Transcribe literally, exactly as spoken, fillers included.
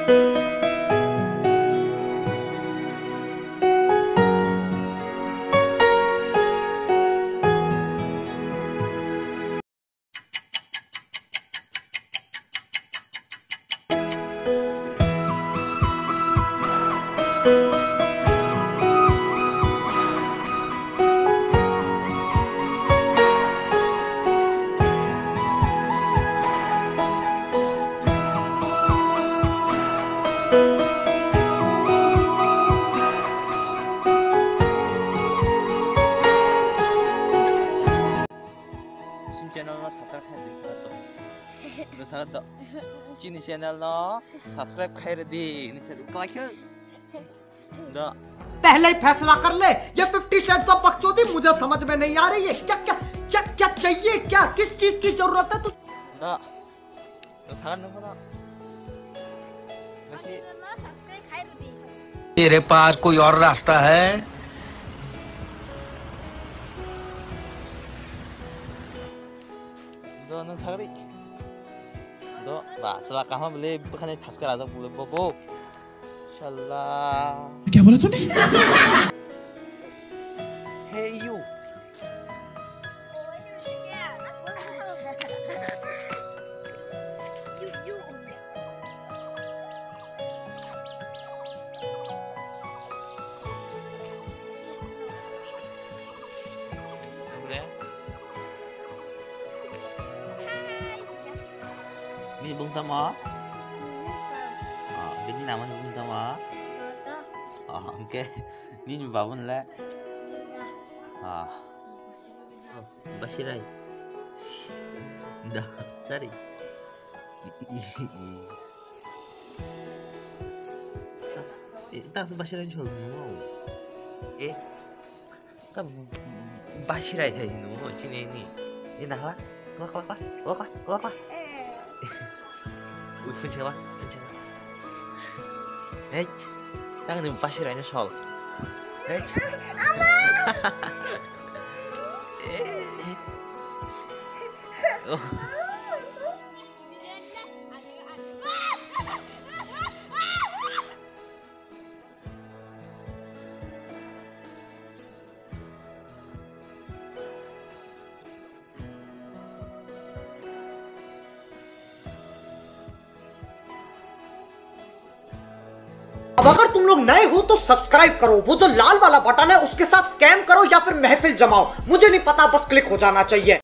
Chini channel no subscribe khai rwdi, khe to. No sakha to. Chini channel no subscribe khai rwdi, ni khe to. Kwlai khe. Da. पहले ही फैसला कर ले, ये fifty shades of बकचोदी मुझे समझ में नहीं आ रही है। क्या, क्या, क्या, क्या चाहिए, क्या, किस चीज की जरूरत है तु- Da. No sakha no kono. Nasi. तेरे पास कोई और रास्ता है? Do, no sakha ri. Do, ba, sala kaham le, bukhani thaska rajak bole, bo, bo. Shala. क्या बोला तूने? Hey, you. Ni bung tamo? Ah, bini nama ni bung tamo? Oh, oke. Nini babun le? Ah. Oh, Basirai. Da, sorry. Eh, tas Basirai chol mo. Eh, ta Basirai hai no, chini ni. Eh, nahla, kla, kla, kla, kla, kla, kla. Ui, phun chela, phun chela. Hei, tang ni Basirai ni sol. Hei. Oh. अब अगर तुम लोग नए हो तो सब्सक्राइब करो, वो जो लाल वाला बटन है उसके साथ स्कैम करो या फिर महफिल जमाओ, मुझे नहीं पता, बस क्लिक हो जाना चाहिए।